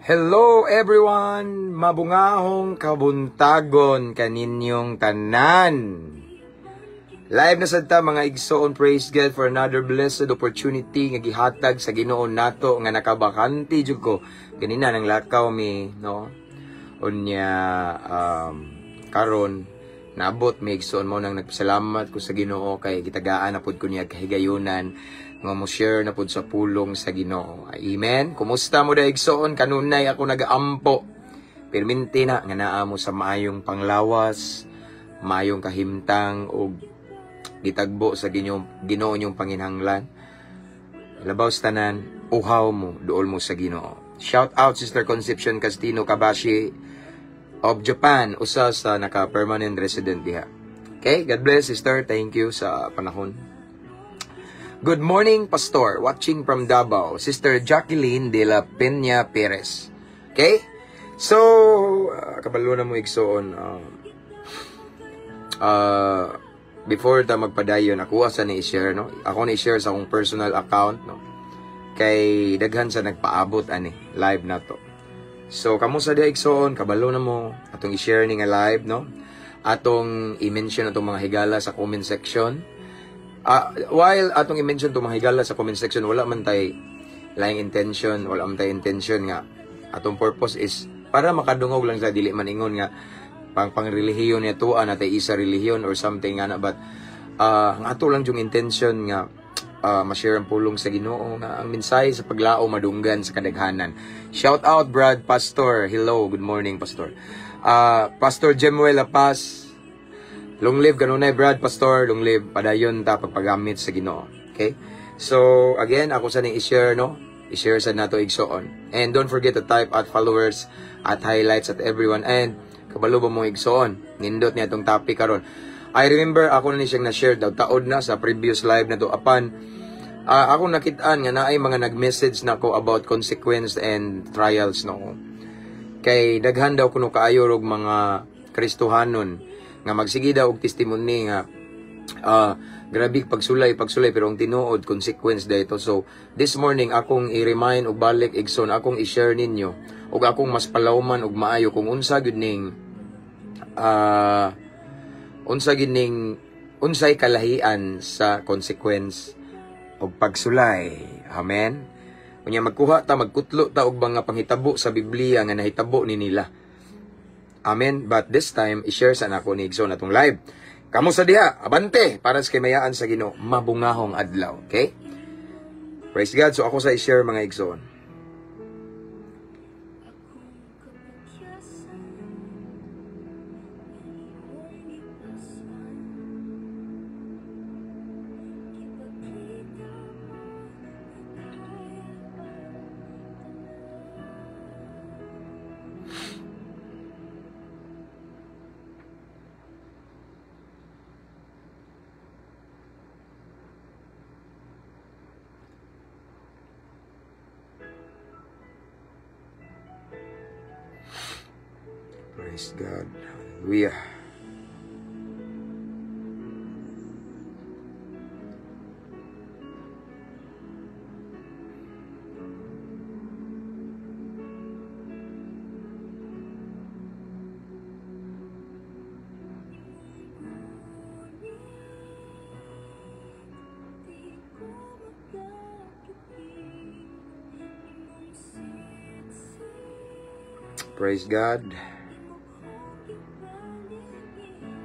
Hello everyone! Mabungahong kabuntagon kaninyong tanan. Live na sad ta, mga igsoon. Praise God for another blessed opportunity nga gihatag sa Ginoo nato nga nakabakante jud ko. Ganina nang lakaw mi, no? Unya karon naabot mi, igsoon. Mo nang nagpasalamat ko sa Ginoo kay gitagaan na pud ko niya kahigayunan nga mo share na pud sa pulong sa Ginoo. Amen. Kumusta mo da, igsoon? Kanunay ako nagaampo. Perminti na nga naa mo sa maayong panglawas, maayong kahimtang ug gitagbo sa Ginoo inyong panginhanglan. Labaw sa tanan, uhaw mo, duol mo sa Ginoo. Shout out Sister Concepcion Castino Kabashi of Japan, usa sa naka-permanent resident diha. Okay, God bless, sister. Thank you sa panahon. Good morning, Pastor. Watching from Davao, Sister Jacqueline de la Peña Perez. Okay? So, kabalo na mo, igsoon. Before ta magpadayon, ako sa ni i-share, no? Ako ni i-share sa akong personal account, no? Kay daghan sa nagpaabot ani live na to. So, kamo sa diha, igsoon, kabalo na mo atong i-share ni nga live, no? Atong i-mention atong mga higala sa comment section. While atong i-mention itong mga higala sa comment section, wala man tay laing intention, wala man tay intention nga atong purpose is para makadungog lang sa dili man ingon nga pang pangrelihiyon niya tuwa na tay isa relihiyon or something nga na, but ang ato lang yung intention nga ma-share ang pulong sa Ginoo nga ang mensahe sa paglao madunggan sa kadaghanan. Shout out Brad Pastor. Hello, good morning, Pastor. Pastor Jemuel Lapas. Long live kanunay, Brad Pastor, long live, padayon ta pagpagamit sa Ginoo. Okay? So again, ako sa ning i-share, no? I-share sa nato, igsoon. And don't forget to type at followers, at highlights, at everyone, and kabalo ba mo, igsoon? Nindot niya itong topic karon. I remember ako na ni siyang na-share daw taod na sa previous live na to, apan ako nakitaan nga naay mga nag-message nako about consequence and trials, no. Kay daghan daw kuno kaayo og mga Kristohanon nga magsige daw og testimony nga grabe pagsulay pagsulay, pero ang tinuod consequence dito. So this morning akong i-remind og balik, igsoon, akong i-share ninyo ug akong mas palawman og maayo kung unsa gyud ning unsay kalahian sa consequence og pagsulay. Amen. Unya magkuha ta, magkutlo ta og mga panghitabo sa Biblia nga nahitabo ni nila. Amen. But this time, i-share sa nako ni igsoon atong live. Kamo sa diha, abante para sa kaymayaan sa Ginoo, mabungahong adlaw, okay? Praise God. So ako sa i-share, mga igsoon. Akong kapatyasan, imong gipasan. Gipakita mo na kaya ang tanan. Praise God. Hallelujah. Di ko magkakiti imong sitsit. Praise God. Imo kong gipaningin.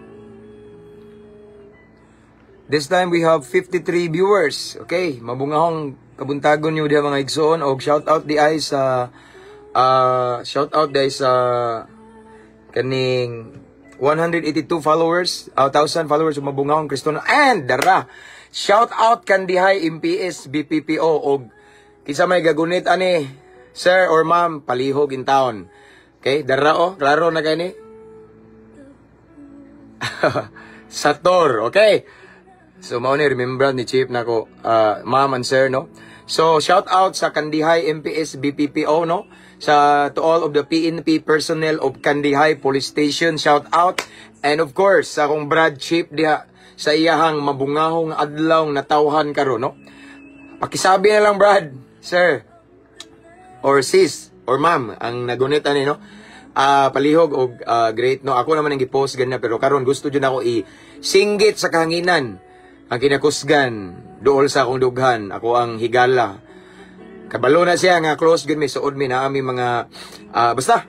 This time we have 53 viewers. Okay, mabungahong kabuntagon niyo diha, mga igsoon, og shout out di ay sa shout out di ay sa kaning 182 followers, 1,000 followers ug mabungahong Kristo and dara. Shout out Kandihay MPS BPPO og kinsa may gagunit ani, sir or ma'am, palihog in town. Okay, dara oh, klaro na kay ni. Sator, okay? So mao ni remember ni Chief nako, ma'am and sir, no. So shout out sa Kandihay MPS BPPO, no. Sa to all of the PNP personnel of Kandihay Police Station, shout out. And of course sa akong Brad Chief diha sa iyahang mabungahong adlaw natawhan karon, no. Pakisabi na lang, Brad, sir or sis. Or ma'am, ang nagunit ani, no? Palihog og great, no? Ako naman ang gi-post ganina, pero karon gusto jud ako i singgit sa kahanginan ang kinakusgan duol sa akong dughan, ako ang higala. Kabalo na siya nga close gud mi, suod mi na ami mga basta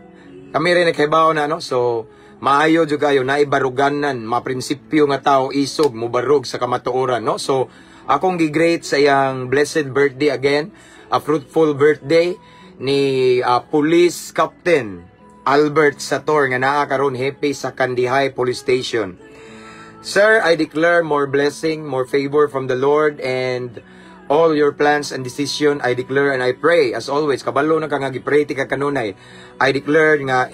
kami rin nagkahibaw na, no? So maayo jud kayo naibaruganan, maprinsipyo nga tao, isog mubarog sa kamatuoran, no? So akong gi-great sa iyang blessed birthday again, a fruitful birthday ni Police Captain Albert Sator nga naa karon happy sa Kandihay Police Station. Sir, I declare more blessing, more favor from the Lord and all your plans and decision. I declare and I pray as always, kabalo na ka nga gi-pray ti ka kanunay. I declare nga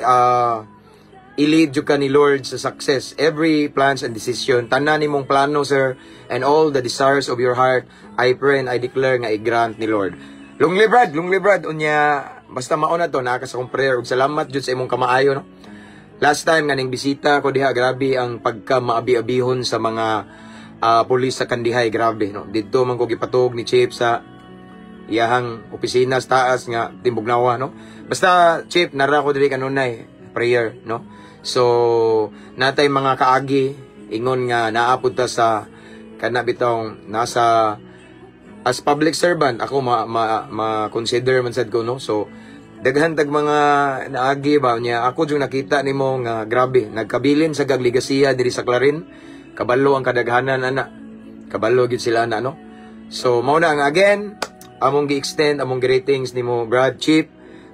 i-lead jud ka ni Lord sa success every plans and decision, tanan nimong plano, sir, and all the desires of your heart. I pray and I declare nga i-grant ni Lord. Long live, Brad, long live, Brad. Unya basta mao na to, naa ka sa akong prayer ug salamat jud sa imong kamaayo, no? Last time nga ning bisita ko diha, grabe ang pagka maabi-abihon sa mga pulis sa Kandihay, grabe, no? Didto man ko gipatug ni Chief sa iyahang opisina sa taas nga Timbugnawa, no? Basta, Chief, nara ko diri kanunay, prayer, no? So natay mga kaagi ingon nga naa pud ta sa kana bitong nasa as public servant ako ma, ma, ma consider man sad ko, no? So daghan tag mga naagi ba niya, ako jung nakita nimo nga grabe nagkabilin sa gagligasiya diri sa Clarin. Kabalo ang kadaghanan ana, kabalo gyud sila ana, no? So mao na ang again among gi-extend among greetings nimo, Brad Chief,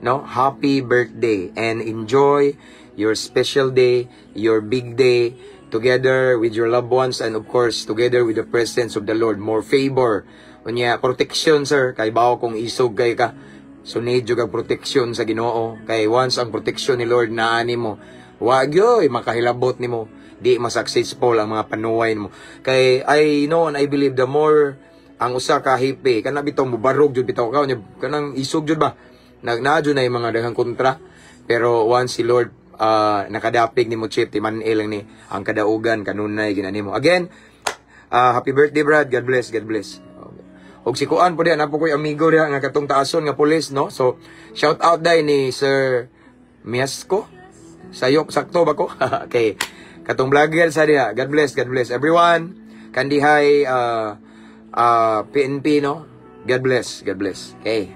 no? Happy birthday and enjoy your special day, your big day, together with your loved ones and of course together with the presence of the Lord. More favor unya protection, sir, kay bawo kung isog kay ka. So need jud kag protection sa Ginoo, kay once ang protection ni Lord naa nimo, wa gyoy makahilabot nimo, di ma-successful ang mga panuway nimo. Kay I know and I believe, the more ang usa ka hepe kana bitaw mubarog jud bitaw ka unya kanang isog jud ba, nag naa jud na yung mga daghang kontra. Pero once si Lord nakadapig nimo, Chief, timan-i lang ni ang kadaugan kanunay ginani mo. Again, happy birthday, Brad. God bless, God bless. Og si Kuan po diha, napo ko'y amigo diha nga katong taason nga pulis, no? So shout out dai ni Sir Miasco. Sayop sakto ba ko? Okay. Katong vlogger sa diha. God bless, God bless everyone. Kandihay PNP, no? God bless, God bless. Okay.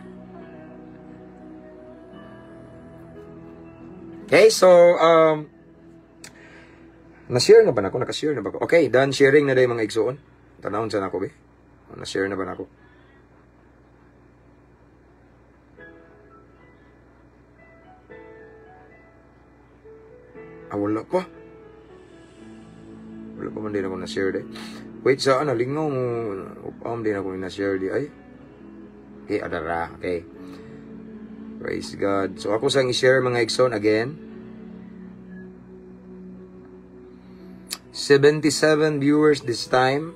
Okay, so na-share na ba nako? Naka-share na ba ko? Okay, done sharing na day, mga igsuon. Tanawon sa nako be. Na-share na ba nako? Ah, wala pa. Wala pa man din ako na-share day. Wait, sa ano, lingaw mo. Upam din ako na-share di ay. Okay, adara. Okay. Praise God. So ako sang i-share, mga igsoon, again. 77 viewers this time.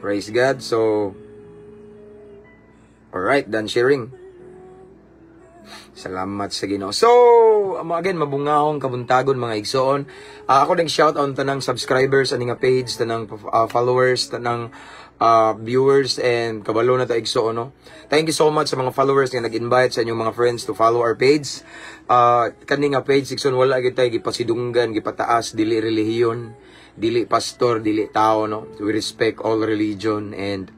Praise God. So, alright, done sharing. Salamat sa Ginoo. So, again, mabungahong kabuntagon, mga igsoon. Ako ding shout out tanang subscribers ani nga page, tanang followers, tanang viewers and kabalo na ta, igsoon, no. Thank you so much sa mga followers nga nag-invite sa inyong mga friends to follow our page. Kani nga page, igsoon, wala gyud tay gipasidunggan, gipataas, dili relihiyon, dili pastor, dili tao, no. We respect all religion and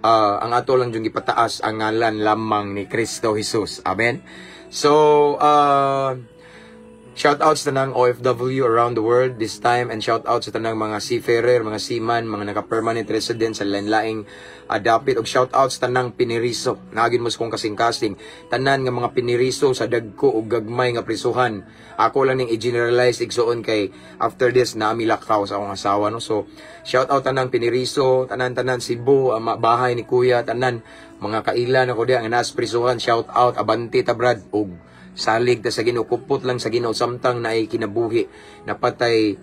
ang ato lang yung gipataas ang ngalan lamang ni Kristo Jesus. Amen. So, shout out sa tanang OFW around the world this time and shout out sa tanang mga seafarer, mga seaman, mga naka-permanent resident sa lain-laing dapit og shout out sa tanang piniriso. Naagin mo sa kong kasing-kasing tanan nga mga piniriso sa dagko ug gagmay nga prisuhan. Ako lang ning i-generalize, igsuon, kay after this naami lakaw sa akong asawa, no. So shout out tanang piniriso, tanan-tanan Cebu, bahay ni kuya, tanan mga kailan ako diha nga naas prisuhan, shout out, abante ta, brad, ug salig ta sa Ginoo, kupot lang sa Ginoo samtang naay kinabuhi, napatay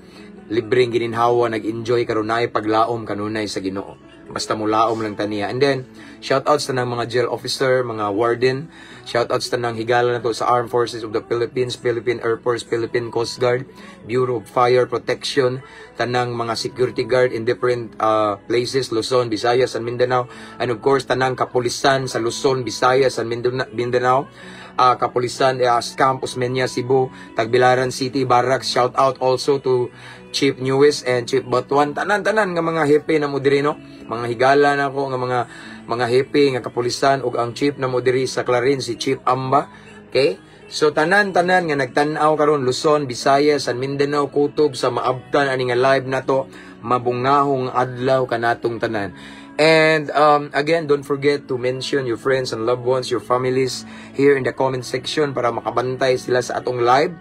libreng gininhawa, nag-enjoy karon, naay paglaom kanunay sa Ginoo. Basta mulaom lang taniya. And then, shout out sa tanang mga jail officer, mga warden. Shout out sa tanang higala nato sa Armed Forces of the Philippines, Philippine Air Force, Philippine Coast Guard, Bureau of Fire Protection, tanang mga security guard in different places, Luzon, Visayas, and Mindanao. And of course, tanang kapulisan sa Luzon, Visayas, and Mindanao, kapulisan, Camp Osmeña, Cebu, Tagbilaran City, Barracks. Shout out also to Chief Newis and Chief Batuan. Tanan-tanan nga mga hepe na mo diri, no? Mga higala na ko nga mga hepe nga kapulisan ug ang chief na mo diri sa Clarin, si Chief Amba. Okay? So tanan-tanan nga nagtan-aw karon, Luzon, Visayas, and Mindanao, kutob sa maabtan ani nga live nato, mabungahong adlaw kanatong tanan. And again, don't forget to mention your friends and loved ones, your families here in the comment section para makabantay sila sa atong live.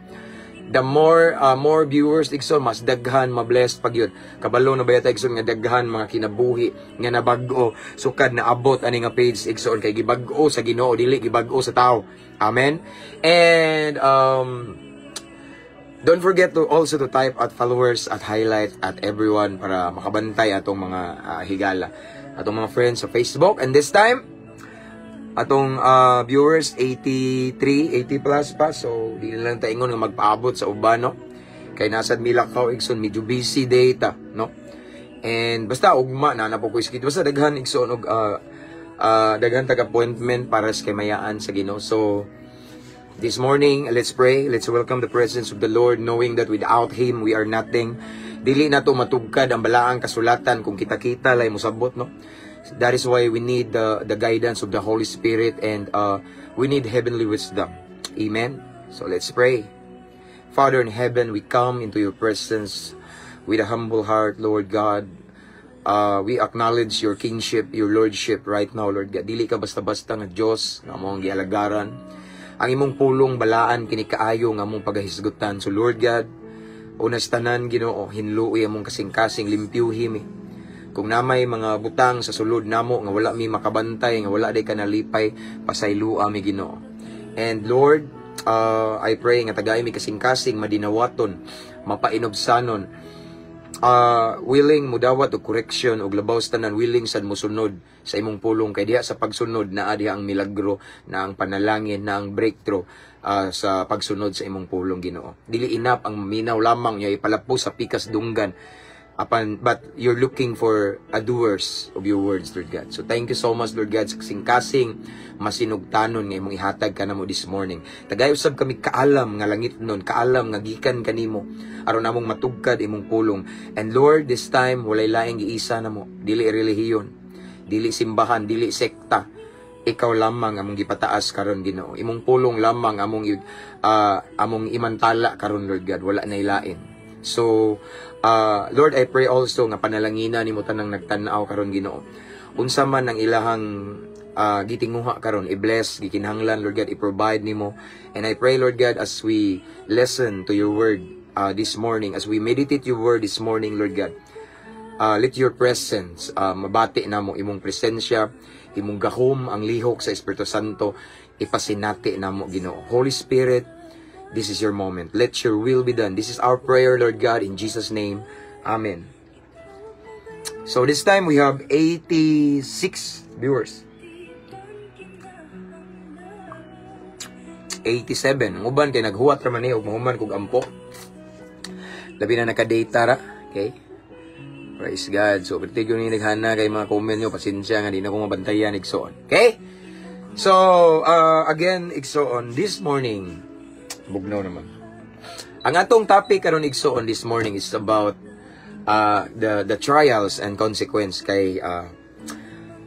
The more viewers, igsoon, mas daghan mablessed pag yun. Kabalo na ba yata, igsoon, nga daghan mga kinabuhi nga nabag-o sukad na abot ani nga page, igsoon, kay gibag-o sa Ginoo, dili gibag-o sa tao. Amen. And don't forget to also to type at followers, at highlight at everyone para makabantay atong mga higala, atong mga friends sa Facebook. And this time, atong viewers 83, 80 plus pa. So, di na lang taingon nga magpaabot sa uban, no? Kay nasad milakaw, igsoon, medyo busy day ta, no? And basta ugma na na po ko iskit. Basta daghan, igsoon, og daghan tag appointment para sa kaymayaan sa Ginoo. So, this morning, let's pray. Let's welcome the presence of the Lord, knowing that without Him, we are nothing. Dili na to matugkad ang balaang kasulatan kung kita-kita lay musabot, no? That is why we need the guidance of the Holy Spirit and we need heavenly wisdom. Amen? So let's pray. Father in heaven, we come into your presence with a humble heart, Lord God. We acknowledge your kingship, your lordship right now, Lord God. Dili ka basta-basta nga Diyos nga among gialagaran. Ang imong pulong balaan kini kaayo nga among pagahisgutan. So Lord God, unas tanan, Ginoo, hinluoy among kasing-kasing, limpyuhi mi. Kung namay mga butang sa sulod namo nga wala mi makabantay, nga wala day ka nalipay, pasaylua mi, Ginoo. And Lord, I pray nga tagay mi kasing-kasing madinawaton, mapainubsanon, willing mudawat og correction ug labaw sa tanan willing sad mosunod sa imong pulong, kay diha sa pagsunod naa diha ang milagro, na ang panalangin, na ang breakthrough sa pagsunod sa imong pulong, Ginoo. Dili enough ang minaw lamang nya ipalapos sa pikas dunggan apan but you're looking for a doers of your words, Lord God. So thank you so much, Lord God, sa kasing-kasing masinugtanon nga imong ihatag kanamo this morning. Tagay usab kami kaalam nga langit nun, kaalam nga gikan kanimo aron namong matugkad imong pulong. And Lord, this time walay laing giisa namo, dili relihiyon, dili simbahan, dili sekta. Ikaw lamang among gipataas karon, Ginoo. Imong pulong lamang among imantala karon, Lord God, wala na ilain. So, Lord, I pray also nga panalangina nimo tanang nagtan-aw karon, Ginoo. Unsa man ang ilahang gitinguha karon, i-bless, gikinahanglan, Lord God, i-provide nimo. And I pray, Lord God, as we listen to your word this morning, as we meditate your word this morning, Lord God, let your presence, mabati namo imong presensya, imong gahom, ang lihok sa Espiritu Santo, ipasinati namo, Ginoo. Holy Spirit, this is your moment. Let your will be done. This is our prayer, Lord God, in Jesus' name. Amen. So this time we have 86 viewers. 87. Ang uban kay naghuwat ra man ni og mahuman kog ampo. Labi na naka-data ra. Okay? Praise God. So, perti ni naghana kay mga comment nyo. Pasensya nga di na ko mabantayan, igsoon. Okay? So, again, igsoon, this morning, bugnaw naman. Ang atong topic karon, igsoon, this morning is about the trials and consequence kay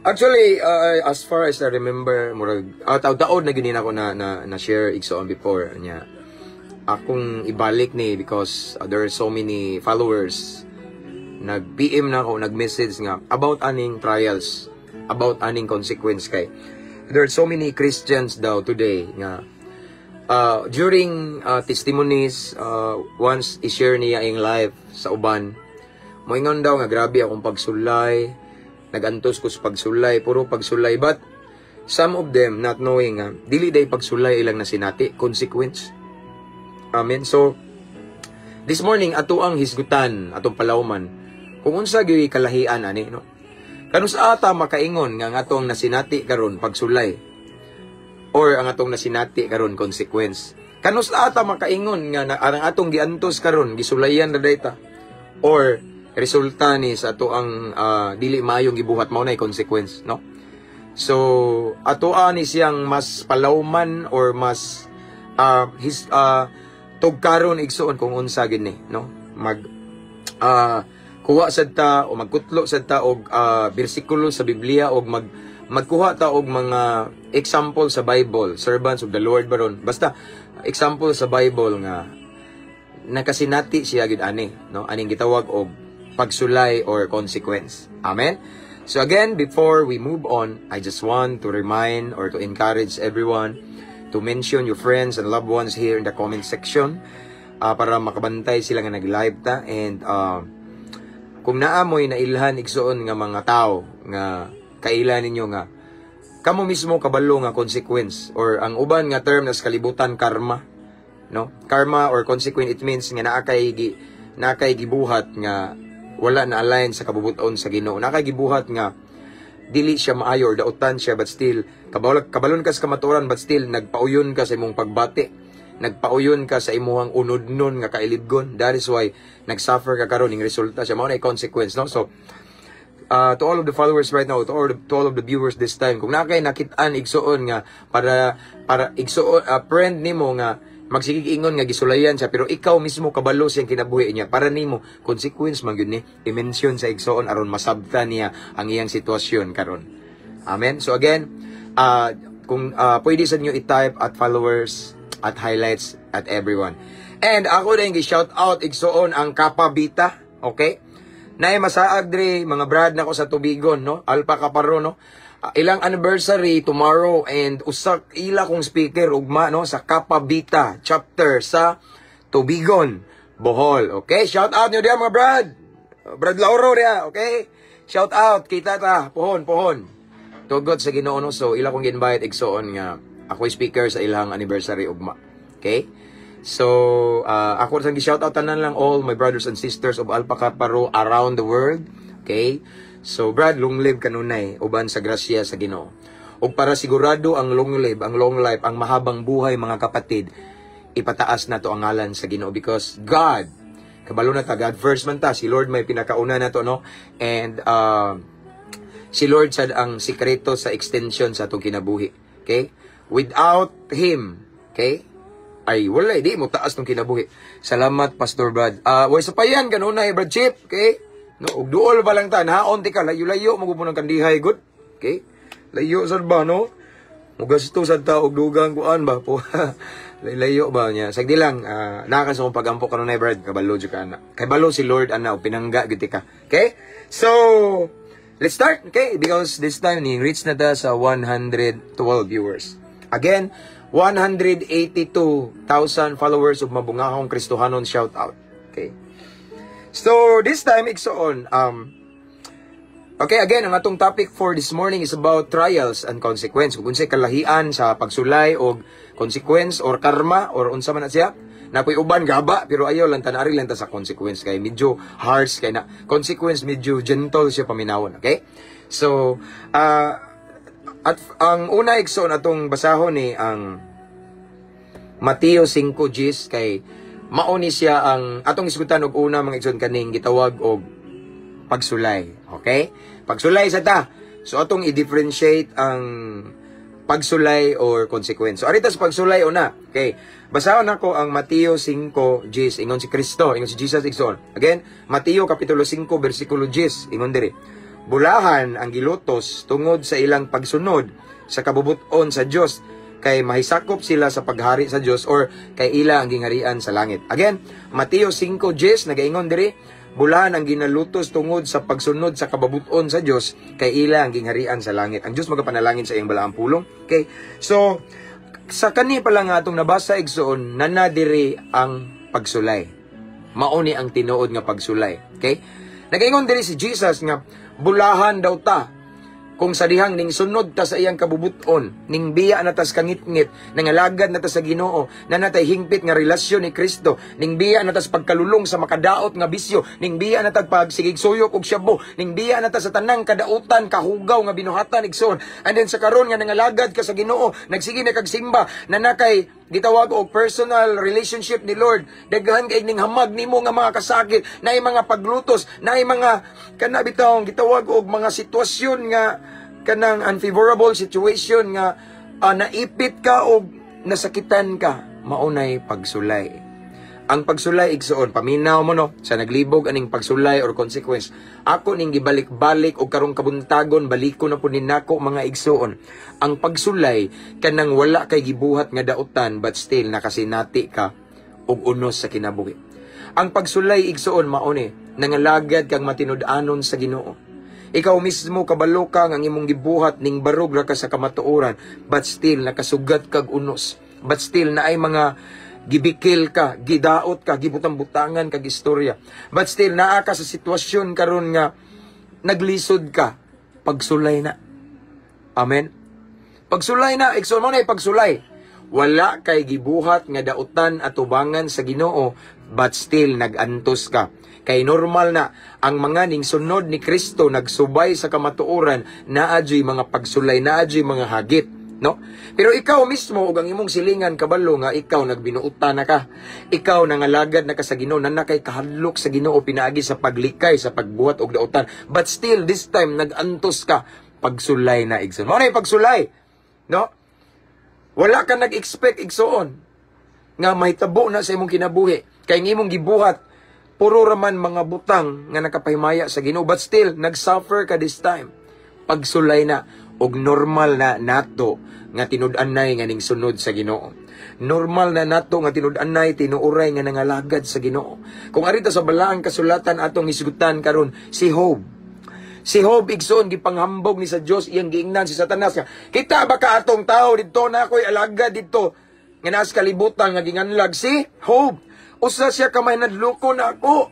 actually, as far as I remember, murag taud-taod na gini ako na share, igsoon, before niya. Akong ibalik ni because there are so many followers nag-PM na ako, nag-message nga about aning trials, about aning consequence, kay there are so many Christians daw today nga during testimonies, once i-share niya ang life sa uban, moingon daw nga grabe akong pagsulay, nagantos ko sa pagsulay, puro pagsulay. But some of them not knowing nga dili day pagsulay ilang nasinati, consequence. Amen. So this morning ato ang hisgutan, atong palawman kung unsa gyud kalahian ani, no? Kanus-a ta makaingon nga ang atong nasinati karon pagsulay or ang atong nasinati karon consequence? Kanus-a ta makaingon nga ang atong giantos karon gisulayan na dayta or resulta ni sa ato ang dili maayong gibuhat, mao na consequence, no? So atoa ni siyang mas palawman or mas his tugkaron, igsuon, kung unsa gid ni, no? Mag kuha sad ta o magkutlo sad ta og bersikulo sa Biblia og magkuha ta og mga example sa Bible, servants of the Lord baron, basta example sa Bible nga nakasinati siya gid ani, no, aning gitawag og pagsulay or consequence. Amen. So again, before we move on, I just want to remind or to encourage everyone to mention your friends and loved ones here in the comment section para makabantay sila nga nag-live ta. And kung naa moy nailhan, igsuon, nga mga tao nga kaila ninyo nga kamo mismo kabalo nga consequence or ang uban nga term na sa kalibutan, karma, no? Karma or consequence, it means nga naa kay gibuhat nga wala na align sa kabubuton sa Ginoo, naa kay gibuhat nga dili siya maayo or dautan siya, but still kabalon ka sa kamatuoran, but still nagpauyon ka sa imong pagbati, nagpauyon ka sa imuhang unodnon nga kailibgon. That is why nagsuffer ka karon, ning resulta siya, mao na consequence, no? So to all of the followers right now, to all of the viewers this time, kung naa kay nakit-an, igsuon, nga para igsuon friend nimo nga magsigig ingon nga gisulayan siya pero ikaw mismo kabalo siyang kinabuhi niya, para nimo consequence man gyud ni, i-mention sa igsuon aron masabta niya ang iyang sitwasyon karon. Amen. So again, kung pwede sa inyo i-type @followers, @highlights, @everyone. And ako din gi-shout out, igsuon, ang Kapabita, okay? Naay masaag diri, mga brad nako sa Tubigon, no? Alpha Kaparo, no? Ilang anniversary tomorrow and usak ila kong speaker ugma, no, sa Kapabita chapter sa Tubigon, Bohol. Okay? Shout out nyo diya, mga brad. Brad Lauro diya, okay? Shout out, kita ta, pohon, pohon. Tugot sa Ginoo, no? So ila kong gi-invite, igsuon, nga ako speaker sa ilang anniversary ugma. Okay? So, ako sa gi-shout out tanan lang, all my brothers and sisters of Alpha Kaparo around the world. Okay? So, Brad, long live kanunay uban sa grasya sa Ginoo. Ug para sigurado ang long live, ang long life, ang mahabang buhay, mga kapatid, ipataas na to ang ngalan sa Ginoo because God, kabalo na ta, God first man ta, si Lord may pinakauna na to, no? And si Lord sad ang sikreto sa extension sa atong kinabuhi. Okay? Without Him, okay? Ay, wala, di mo taas ng kinabuhi. Salamat, Pastor Brad. Ah, way sa payan, kanunay, Brad Chip, okay? No, ug duol ba lang ta, naon ti ka, layo-layo, magubo ng kandihay, good. Okay? Layo sad ba, no? Mugasto sad ta og dugang kuan ba po. Layo ba niya. Sagdi lang, naa ka sa akong pagampo kanunay, Brad, kabalo jud ka ana. Kay balo si Lord ana, o pinangga gid ka. Okay? So, let's start, okay? Because this time ni reach na ta sa 112 viewers. Again, 182,000 followers of Mabungahong Kristohanon, shout out. Okay. So, this time, igsoon, okay, again, ang atong topic for this morning is about trials and consequence. Kung unsay kalahian sa pagsulay o consequence or karma or unsa man na siya. Napoy uban gaba pero ayaw lang tanari lang ta sa consequence kay medyo harsh kay na consequence, medyo gentle siya paminawon, okay? So, at ang una, igsoon, atong basahon ni ang Mateo 5 Gs kay mao ni siya ang atong isgutan og una, mga igsoon, kaning gitawag og pagsulay. Okay? Pagsulay sa ta. So atong i-differentiate ang pagsulay or consequence. So arita sa pagsulay una. Okay. Basahon nako ang Mateo 5 Gs. Ingon si Kristo, ingon si Jesus, igsoon. Again, Mateo kapitulo 5 bersikulo 10, ingon diri. Bulahan ang gilutos tungod sa ilang pagsunod sa kabubuton sa Dios kay mahisakop sila sa paghari sa Dios or kay ila ang gingharian sa langit. Again, Mateo 5:10 nagaingon diri, bulahan ang ginalutos tungod sa pagsunod sa kababuton sa Dios kay ila ang gingharian sa langit. Ang Dios magapanalangin sa iyang balaang pulong. Okay? So, sa kani pa lang nga atong nabasa, igsoon, nana diri ang pagsulay. Mao ni ang tinuod nga pagsulay. Okay? Nagaingon diri si Jesus nga bulahan daw ta. Kung sa dihang ning sunod ta sa iyang kabubuton, ning biya na tas kangitngit, nangalagad na ta sa Ginoo, na natay hingpit nga relasyon ni Kristo, ning biya na tas pagkalulong sa makadaot nga bisyo, ning biya na tag pagsigig suyok og shabu, ning biya na ta sa tanang kadautan, kahugaw nga binuhatan, igsoon. And then sa karon nga nangalagad ka sa Ginoo, nagsige na kag simba, na nakay gitawag og personal relationship ni Lord. Daghan kay ning hamag nimo nga mga kasakit, naay mga paglutos, naay mga kana bitawng gitawag og mga sitwasyon nga kanang unfavorable situation nga naipit ka og nasakitan ka, maunay pagsulay. Ang pagsulay, igsoon, paminaw mo, no, sa naglibog aning pagsulay or consequence. Ako ning gibalik-balik og karong kabuntagon baliko na pud ni nako, mga igsoon. Ang pagsulay, kanang wala kay gibuhat nga dautan but still nakasinati ka og unos sa kinabuhi. Ang pagsulay, igsoon, mao ni nangalagad kang matinud-anon sa Ginoo. Ikaw mismo kabalo ka nga ang imong gibuhat ning barog ra ka sa kamatuoran, but still nakasugat kag unos. But still naay mga gibikil ka, gidaot ka, gibutang-butangan kag istorya. But still naa ka sa sitwasyon karon nga naglisod ka, pagsulay na. Amen. Pagsulay na, igsoon, mo na pagsulay. Wala kay gibuhat nga dautan at tubangan sa Ginoo, but still nagantos ka. Kay normal na ang mga ning sunod ni Kristo, nagsubay sa kamatuoran, naa juy mga pagsulay, naa juy mga hagit, no? Pero ikaw mismo ug ang imong silingan kabalo nga ikaw nagbinuutan na ka. Ikaw nangalagad na ka sa Ginoo, na kay kahadlok sa Ginoo pinaagi sa paglikay sa pagbuhat og dautan. But still this time nagantos ka, pagsulay na, igsoon. Mao na pagsulay, no? Wala ka nag-expect, igsoon, nga mahitabo na sa imong kinabuhi. Kay ang imong gibuhat puro raman mga butang nga nakapahimaya sa Ginoo, but still nag-suffer ka this time. Pagsulay na og normal na nato nga tinud-anay nga ning sunod sa Ginoo. Normal na nato nga tinud-anay, tinuoray nga nangalagad sa Ginoo. Kung arita sa balaang kasulatan, atong hisgutan karon si Job. Si Job, igsoon, gipanghambog ni sa Dios, iyang giingnan si Satanas nga, "Kita ba ka atong tao didto na ako'y alagad didto nga naas kalibutan nga ginganlag si Job? Usa siya ka mahinadlokon ako.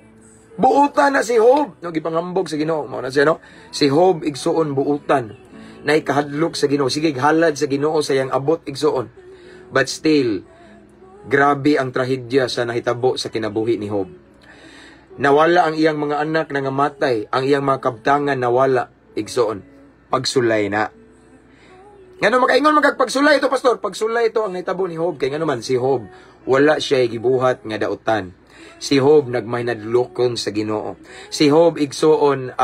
Buutan na si Job." No, gipanghambog sa Ginoo. Mao na siya, no? Si Job, igsoon, buutan. Nay kahadlok sa Ginoo. Sige, halad sa Ginoo sa iyang abot, igsoon. But still, grabe ang trahedya sa nahitabo sa kinabuhi ni Job. Nawala ang iyang mga anak na ngamatay, ang iyang mga kabtangan nawala, igsoon. Pagsulay na. Ngano makaingon magpagsulay ito, pastor? Pagsulay ito ang nahitabo ni Job. Kay ngano man si Job, wala siya gibuhat nga dautan. Si Job nagmahinadlokon sa Ginoo. Si Job, igsoon,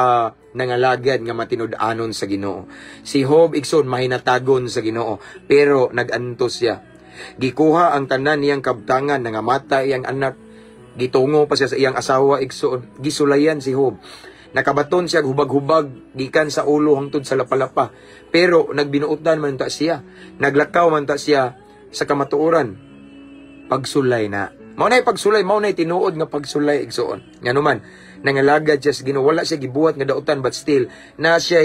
nangalagad nga matinud-anon sa Ginoo. Si Job, igsoon, mahinatagon sa Ginoo, pero nagantos siya. Gikuha ang tanan niyang kabtangan, nangamatay iyang anak, gitungo pa siya sa iyang asawa, igsoon. Gisulayan si Job. Nakabaton siya hubag-hubag gikan sa ulo hangtod sa lapalapa. Pero nagbinuotan man ta siya. Naglakaw man ta siya sa kamatuoran. Pagsulay na. Mao na pagsulay, mao na tinuod nga pagsulay, igsoon. Ngano man, nangalagad siya sa Ginoo, wala siya gibuhat nga dautan, but still na siya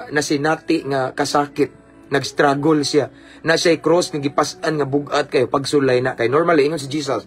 nasinati nga kasakit, nag-struggle siya. Na siya cross nga gipas-an nga bugat kayo, pagsulay na kay normally ingon si Jesus,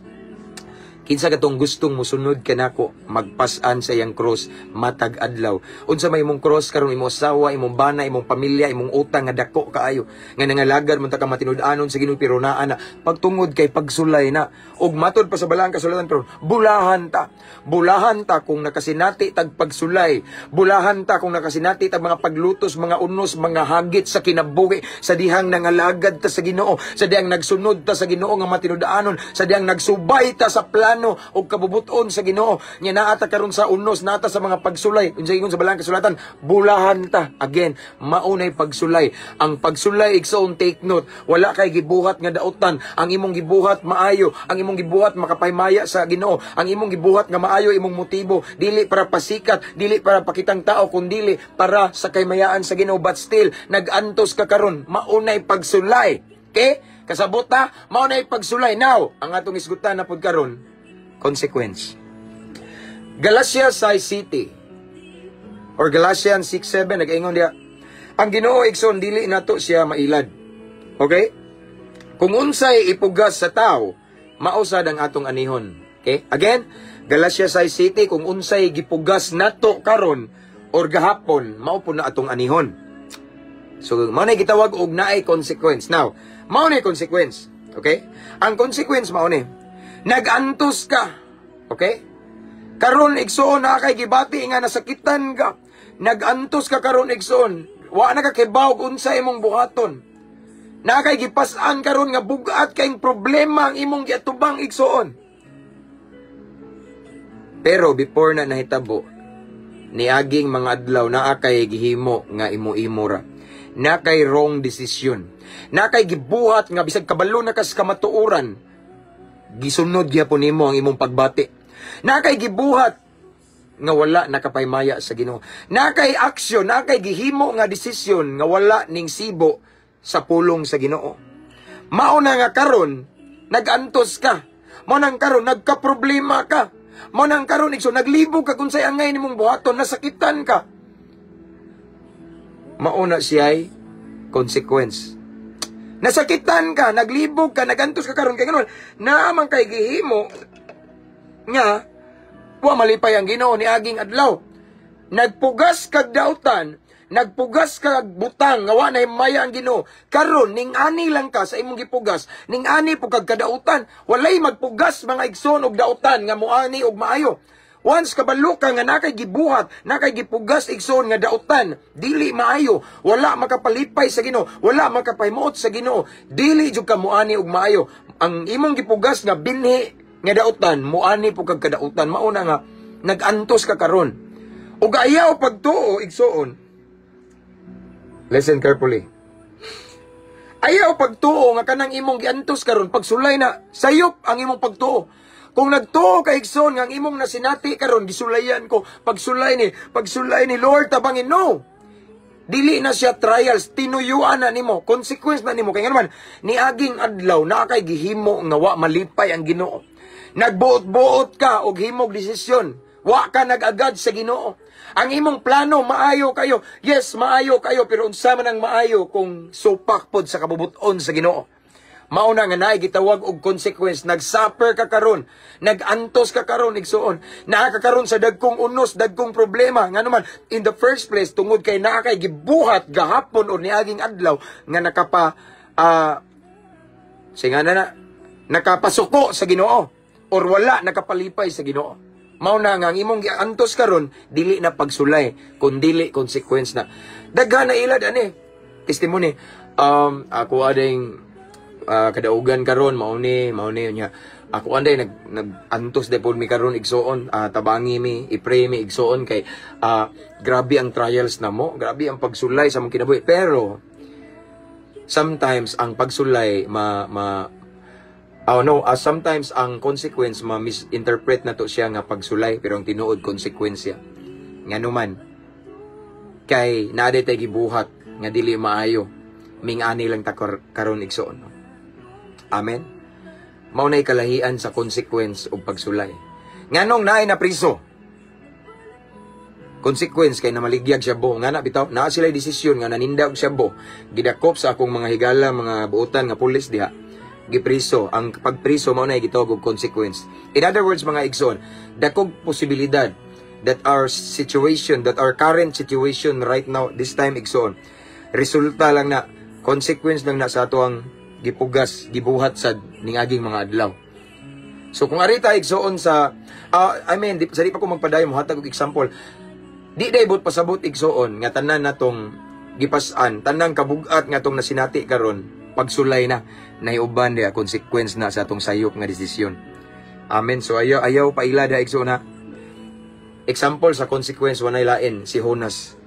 "Kinsa katong gustong musunod kanako, magpas-an sa iyang cross matag adlaw." Unsa may imong cross karon? Imong asawa, imong bana, imong pamilya, imong utang nga dako kaayo. Nga nangalagad man ta ka matinud-anon sa Ginoo pero naa na pagtungod kay pagsulay na. Ug matod pa sa balaang kasulatan karon, bulahan ta. Bulahan ta kung nakasinati tag pagsulay. Bulahan ta kung nakasinati tag mga paglutos, mga unos, mga hagit sa kinabuhi sa dihang nangalagad ta sa Ginoo, sa dihang nagsunod ta sa Ginoo nga matinud-anon, sa dihang nagsubay ta sa plano o kabubuton sa Ginoo. Nya naa ta karon sa unos, naa ta sa mga pagsulay. Unsa ingon sa balaang kasulatan? Bulahan ta. Again, maunay pagsulay. Ang pagsulay, igsoon, take note, wala kay gibuhat nga dautan. Ang imong gibuhat maayo, ang imong gibuhat makapahimaya sa Ginoo, ang imong gibuhat nga maayo imong motibo, dili para pasikat, dili para pakitang tao, kundili para sa kaymayaan sa Ginoo, but still nagantos ka karon, maunay pagsulay. Okay? Kasabot ta, maunay pagsulay. Now, ang atong isgutan na pud karon, consequence. Galatia 6 City or Galatians 6:7, nag-ingon diya. Ang Ginoo, igsoon, dili nato siya mailad. Okay? Kung unsay ipugas sa tao, mao sad ang atong anihon. Okay? Again, Galatia 6 City, kung unsay gipugas nato karon, or gahapon, mao po na atong anihon. So, mao na gitawag og naay consequence. Now, mao na consequence. Okay? Ang consequence mao ni, nag-antos ka. Okay? Karon, igsoon, na kay gibati nga nasakitan ka. Nag-antos ka karon, igsoon. Wa na ka kibaw unsa imong buhaton. Na kay gipas-an karon nga bugat kayong problema ang imong giatubang, igsoon. Pero before na nahitabo, niaging mga adlaw naa kay gihimo nga imo-imo ra. Na kay wrong decision. Na kay gibuhat nga bisag kabalo na kas kamatuoran, gisunod gyapon nimo ang imong pagbati. Na kay gibuhat nga wala nakapaymaya sa Ginoo. Na kay aksyon, na kay gihimo nga desisyon nga wala ning sibo sa pulong sa Ginoo. Mao na nga karon nag-antos ka. Mao nang karon nagka-problema ka. Mao nang karon, igsoon, naglibog ka kung say angay nimong buhaton, nasakitan ka. Mao na siya'y consequence. Nasakitan ka, naglibog ka, nagantos ka karon kay karon naa man kay gihimo nga wa malipay ang Ginoo niaging adlaw. Nagpugas kag dautan, nagpugas kag butang nga wa na himaya ang Ginoo. Karon ning ani lang ka sa imong gipugas, ning ani po kag kadautan. Walay magpugas, mga igsoon, og dautan nga moani og maayo. Once kabalo ka nga nakay gibuhat, nakay gipugas, igsoon, nga dautan, dili maayo, wala makapalipay sa Ginoo, wala makapahimuot sa Ginoo, dili jud ka moani og maayo. Ang imong gipugas nga binhi nga dautan, moani po kag kadautan. Mauna nga nag-antos ka karon. Ug ayaw pagtuo, igsoon. Listen carefully. Ayaw pagtuo nga kanang imong giantos karon pagsulay na, sayop ang imong pagtuo. Kung nagtuo ka, igsoon, nga ang imong nasinati karon gisulayan ko, pagsulay ni Lord, tabangin, no. Dili na siya trials, tinuyuan na nimo, consequence na nimo. Kay nga naman, niaging adlaw naa kay gihimo nga wa malipay ang Ginoo. Nagbuot-buot ka og himog desisyon. Wa ka nag-agad sa Ginoo. Ang imong plano maayo kayo. Yes, maayo kayo, pero unsa man ang maayo kung supak pod sa kabubuton sa Ginoo? Mao na nga naay gitawag og consequence. Nagsuffer ka karon, nag-antos ka karon, igsoon. Naa ka karon sa dagkong unos, dagkong problema. Nga naman, in the first place, tungod kay naa kay gibuhat gahapon o niaging adlaw nga nakapa singa na na nakapasuko sa Ginoo or wala nakapalipay sa Ginoo. Mao na nga ang imong giantos karon dili na pagsulay kun dili consequence na. Daghan na ilad ani testimony. Ako ading kadaugan karon mao ni nya ako anday nag nag-antos de pod mi karon, igsoon, tabangi mi, i-pray mi, igsoon, kay grabe ang trials namo, grabe ang pagsulay sa among kinabuhi. Pero sometimes ang pagsulay ma ma oh no, sometimes ang consequence ma misinterpret na to siya nga pagsulay, pero ang tinuod konsekwensya. Ngano man, kay naa tay gibuhat nga dili maayo, ming-ani lang ta karon, igsoon, no? Amen. Mao nay kalahian sa consequence ug pagsulay. Nganong naay na priso? Consequence kay namaligyag shabu. Nga na bitaw, naa sila desisyon nga naninda og shabu. Gidakop sa akong mga higala, mga buotan nga pulis diha. Gipriso. Ang pagpriso mao nay gitawag og consequence. In other words, mga igsoon, dakog posibilidad that our situation, that our current situation right now, this time, igsoon, resulta lang na, consequence lang na sa ato ang gipugas, gibuhat sa ningaging mga adlaw. So kung arita, igsoon, sa I mean, sa di pa ko magpadayon, mohatag og example. Di day buot pasabot, igsoon, nga tanan natong gipas-an, tanang kabugat nga atong nasinati karon pagsulay na, nahiuban diya consequence na sa atong sayop nga desisyon. Amen. So ayaw ayaw paila da, igsoon, ha. Example sa consequence wanay lain, si Jonas.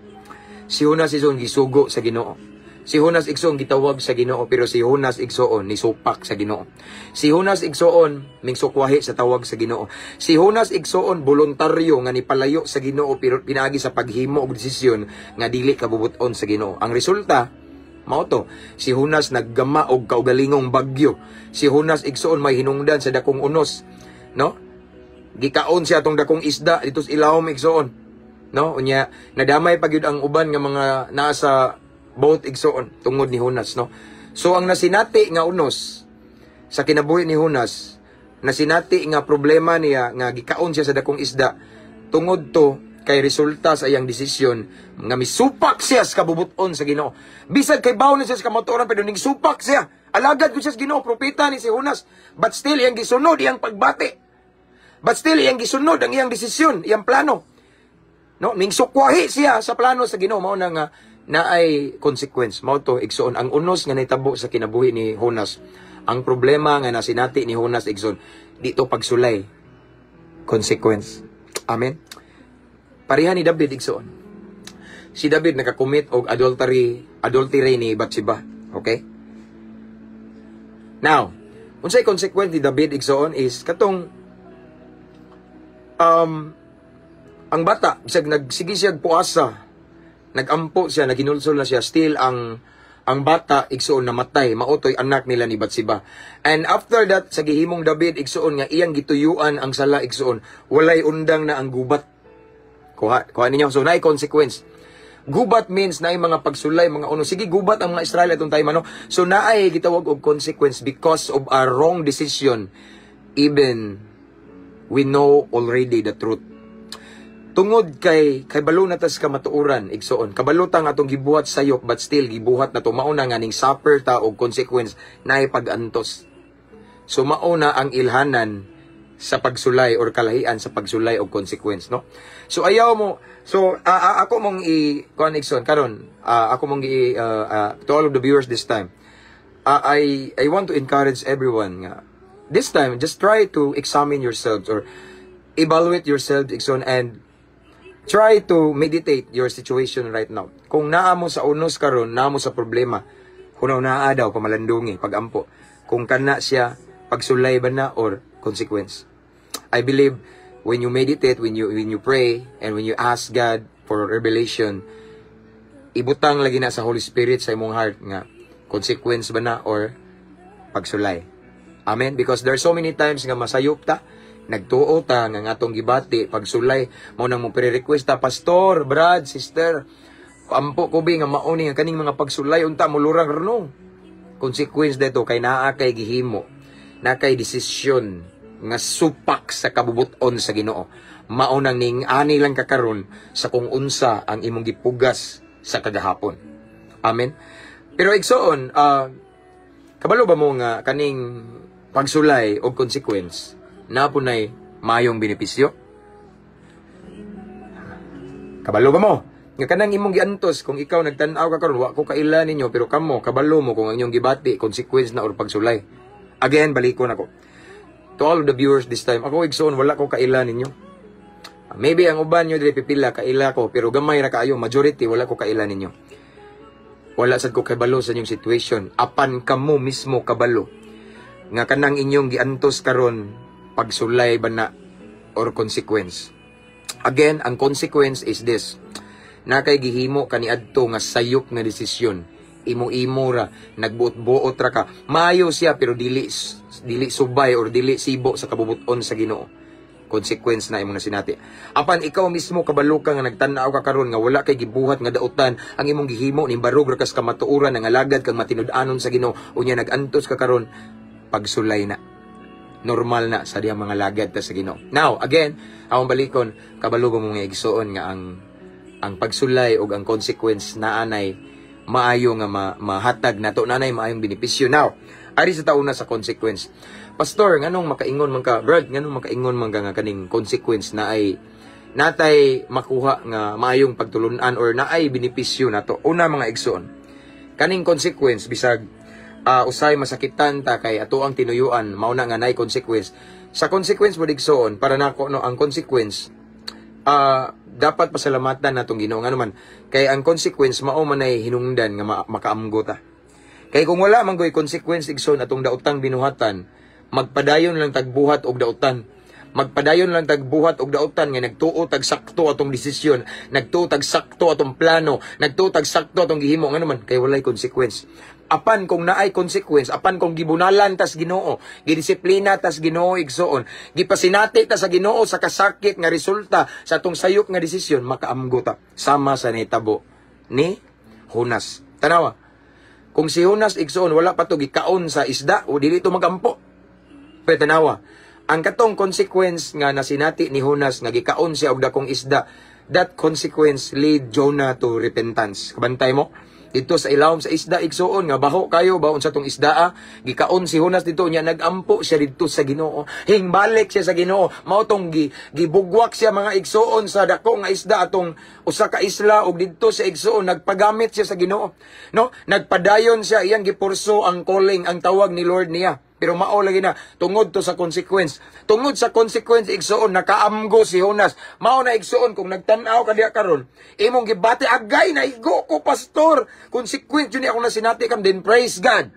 Si Jonas, igsoon, gisugo sa Ginoo. Si Jonas, igsoon, gitawag sa Ginoo, pero si Jonas, igsoon, nisupak sa Ginoo. Si Jonas, igsoon, mingsukwahi sa tawag sa Ginoo. Si Jonas, igsoon, voluntaryo nga nipalayo sa Ginoo, pero pinaagi sa paghimo og desisyon nga dili kabubuton sa Ginoo. Ang resulta mao to, si Jonas naggama og kaugalingong bagyo. Si Jonas, igsoon, may hinungdan sa dakong unos, no? Gikaon siya atong dakong isda dito sa ilawom, igsoon. No? Unya nadamay pa gyud ang uban nga mga nasa boat, igsoon, tungod ni Jonas, no? So ang nasinati nga unos sa kinabuhi ni Jonas, nasinati nga problema niya nga gikaon siya sa dakong isda, tungod to Kay resulta sa iyang desisyon nga misupak siya sa kabubuton sa Ginoo. Bisag kaybaw na siya sa kamatuoran, pero ning supak siya. Alagad ko siya sa Ginoo, propeta ni si Jonas. But still iyang gisunod iyang pagbati. But still iyang gisunod ang iyang desisyon, iyang plano. No, ning sukwahi siya sa plano sa Ginoo, mao na nga naay consequence. Mao to, igsoon, ang unos nga nahitabo sa kinabuhi ni Jonas. Ang problema nga nasinati ni Jonas, igsoon, dito pagsulay, consequence. Amen. Pareha ni David, igsoon. Si David nakakommit og adultery ni Bathsheba. Okay? Now, unsay consequence ni David, igsoon, is katong ang bata, bisag nagsige siya puasa, nagampo siya, naghinulsol na siya, still ang bata, igsoon, namatay, mao toy anak nila ni Bathsheba. And after that, sa gihimong David, igsoon, nga iyang gituyuan ang sala, igsoon, walay undang na ang gubat. Kuha, kuha ninyo. So, naay consequence. Gubat means naay mga pagsulay, mga uno. Sige, gubat ang mga Israel atong time, ano? So, naay gitawag og consequence because of a wrong decision, even we know already the truth. Tungod kay kabalo na tas kamatuoran, igsoon. Kabalo ta nga atong gibuhat sayop, but still gibuhat na to, mao na nga ning suffer ta og consequence, naay pag-antos. So mao na ang ilhanan sa pagsulay or kalahian sa pagsulay og consequence, no? So ayaw mo, so ako mong i kuan, igsoon, karon, ako mong i to all of the viewers this time. I want to encourage everyone nga this time just try to examine yourselves or evaluate yourselves, igsoon, and try to meditate your situation right now. Kung naa mo sa unos karon, naa mo sa problema, hunaw naa daw pamalandungi, pagampo. Kung kana siya, pagsulay ba na or consequence? I believe when you meditate, when you pray, and when you ask God for revelation, ibutang lagi na sa Holy Spirit sa imong heart nga consequence ba na or pagsulay. Amen? Because there are so many times nga masayop ta, nagtuo ta nga atong gibati pagsulay, mao nang mo pre-request ta, "Pastor, brad, sister, ampo ko bi nga mao ni nga kaning mga pagsulay unta mulurang no." Consequence dito kay naa kay gihimo, naa kay desisyon nga supak sa kabubuton sa Ginoo. Mao nang ning ani lang kakaron sa kung unsa ang imong gipugas sa kagahapon. Amen. Pero igsoon, kabalo ba mo nga kaning pagsulay og consequence na punay mayong benepisyo? Kabalo ba mo nga kanang imong giantos, kung ikaw nagtan-aw ka karon, wa ko kaila ninyo, pero kamo kabalo mo kung ang inyong gibati consequence na or pagsulay? Again, balikon ako. To all of the viewers this time, ako, igsoon, wala ko kaila ninyo. Maybe ang uban nyo diri pipila kaila ko, pero gamay ra kaayo, majority wala ko kaila ninyo. Wala sad ko kabalo sa inyong situation. Apan kamo mismo kabalo nga kanang inyong giantos karon, pagsulay ba na or consequence? Again, ang consequence is this. Na kay gihimo kaniadto nga sayop nga desisyon. Imo-imo ra, nagbuot-buot ra ka. Maayo siya pero dili dili subay or dili sibo sa kabubuton sa Ginoo. Consequence na imong nasinati. Apan ikaw mismo kabalo ka nga nagtan-aw ka karon nga wala kay gibuhat nga dautan, ang imong gihimo ni barog ra kas kamatuoran, nga alagad kang matinud-anon sa Ginoo, unya nag-antos ka karon, pagsulay na, normal na sa diyang mga lagad ta sa Ginoo. Now, again, akong balikon, kabalo ba mo nga, igsuon, nga ang pagsulay og ang consequence na anay maayo nga mahatag nato, nanay maayong benepisyo? Now, ari sa tauna sa consequence. "Pastor, nganong makaingon man ka, Brad, nganong makaingon man ka nga kaning consequence na ay natay makuha nga maayong pagtulunan or naay benepisyo nato?" Una, mga igsoon, kaning consequence, bisag usay masakitan ta kay ato ang tinuyuan, mao na nga naay consequence. Sa consequence mo, igsoon, para nako, no, ang consequence, dapat pasalamatan natong Ginoo, ngano man kay ang consequence mao man ay hinungdan nga makaamgo ta. Kay kung wala man goy consequence, igsoon, atong daotang binuhatan, magpadayon lang tagbuhat og dautan. Magpadayon lang tagbuhat og dautan nga nagtuo tag sakto atong desisyon, nagtuo tag sakto atong plano, nagtuo tag sakto atong gihimo, ngano man kay walay consequence. Apan kung naay consequence, apan kung gibunalan tas Ginoo, gidisiplina tas Ginoo, igsoon, gipasinati ta sa Ginoo sa kasakit nga resulta sa atong sayop nga desisyon, makaamgo ta. Sama sa nitabo ni Jonas. Tanawa. Kung si Jonas, igsoon, wala pa to gikaon sa isda o dili to magampo. Pero tanawa, ang katong consequence nga nasinati ni Jonas nga gikaon siya og dakong isda, That consequence lead Jonah to repentance. Kabantay mo? Dito sa ilawom sa isda, igsuon, nga baho kayo baon sa tong isdaa, gikaon si Jonas dito niya, nagampo siya didto sa Ginoo, hingbalik siya sa Ginoo. Mao tong gibugwak siya, mga igsuon, sa dako nga isda atong usa ka isla, ug didto sa igsuon nagpagamit siya sa Ginoo, no? Nagpadayon siya, iyang gipurso ang calling, ang tawag ni Lord niya. Pero mao lagi na tungod to sa consequence. Tungod sa consequence, igsuon, nakaamgo si Jonas. Mao na, igsuon, kung nagtan-aw ka diha karon, imong gibati, "Agay, naigo ko, pastor. Consequence jud ni ako nasinati kam." Then praise God.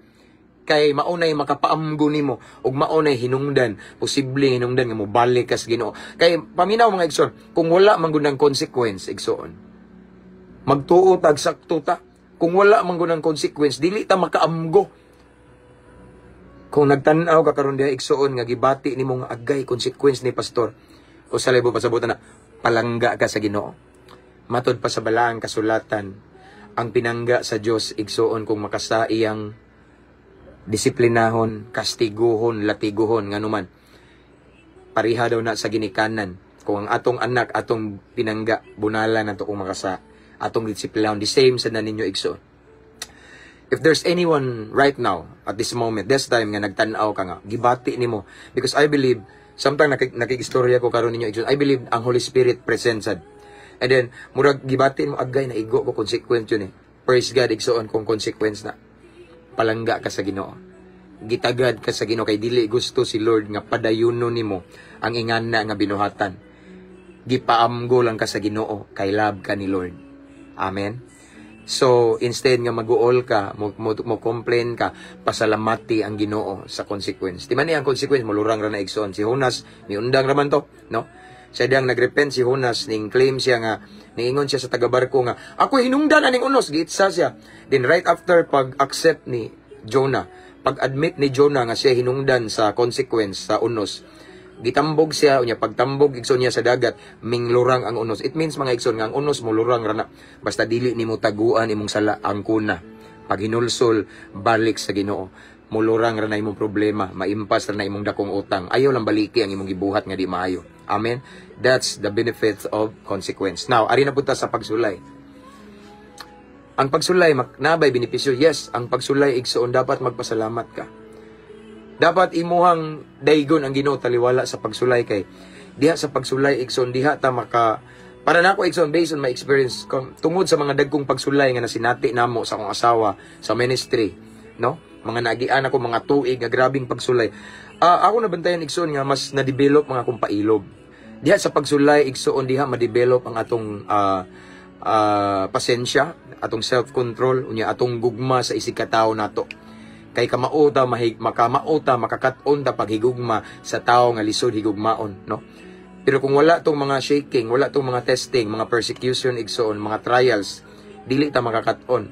Kay maunay makapaamgo nimo ug maunay hinungdan, posible hinungdan nga mobalik ka sa Ginoo. Kay paminaw, mga igsoon, kung wala man gud ng consequence, igsoon, magtuo tag sakto ta. Kung wala man gud ng consequence, dili ta makaamgo. Kung nagtan-aw ka karon diha, igsuon, nga gibati nimo nga agay, consequence ni, pastor, o sa libo pasabutan na palangga ka sa Ginoo. Matod pa sa balaang kasulatan, ang pinangga sa Dios, igsuon, kung makasa iyang disiplinahon, kastiguhon, latiguhon, nganuman, pareha daw na sa ginikanan. Kung ang atong anak atong pinangga, bunala nato kung makasa atong disiplinahon, the same sa na ninyo, igsuon. If there's anyone right now, at this moment, this time nga nagtan-aw ka nga, gibati nimo. Because I believe, sometimes nakikistorya ko karon ninyo, I believe ang Holy Spirit present sad. And then, murag gibati mo, "Agay, naigo ko, consequence yun eh." Praise God, igsuon, kung consequence na. Palangga ka sa Ginoo. Gitagad ka sa Ginoo kay dili gusto si Lord nga padayuno nimo ang ingana nga binuhatan. Gipaamgo lang ka sa Ginoo kay love ka ni Lord. Amen. So, instead nga mag-uol ka, mo complain ka, pasalamati ang Ginoo sa consequence. Di man ni ang consequence, mulurang ra na, igsoon. Si Jonas, miundang raman to, no? Sa diyang nagrepent si Jonas, ning claim siya nga, niingon siya sa taga-barko nga, "Ako hinungdan aning unos," giitsa siya. Then right after pag-accept ni Jonah, pag-admit ni Jonah nga siya hinungdan sa consequence sa unos, gitambog siya. Unya pagtambog, igsoon, niya sa dagat, minglurang ang unos. It means, mga igsoon, nga ang unos mulurang ra na basta dili nimo taguan imong sala. Ang kuna pag hinulsol, balik sa Ginoo, mulurang ra na imong problema, maimpas ra na imong dakong utang. Ayaw lang baliki ang imong gibuhat nga di maayo. Amen. That's the benefits of consequence. Now, ari na punta sa pagsulay. Ang pagsulay nabay benepisyo? Yes, ang pagsulay, igsoon, dapat magpasalamat ka. Dapat imuhang daygon ang Ginoo taliwala sa pagsulay, kay diha sa pagsulay, igsoon, diha ta maka para nako, igsoon, based on my experience, tungod sa mga dagkong pagsulay nga nasinati namo sa akong asawa sa ministry, no, mga naagian ako mga tuig nga grabing pagsulay. Ako nabantayan, igsoon, nga mas na-develop mga akong pailob diha sa pagsulay. Igsoon, diha ma-develop ang atong pasensya, atong self-control, unya atong gugma sa isig katawo nato, kay kamao ta mahig makamao ta, makakat-on ta paghigugma sa tawo nga lisod higugmaon, no? Pero kung wala tong mga shaking, wala tong mga testing, mga persecution, igsoon, mga trials, dili ta makakat-on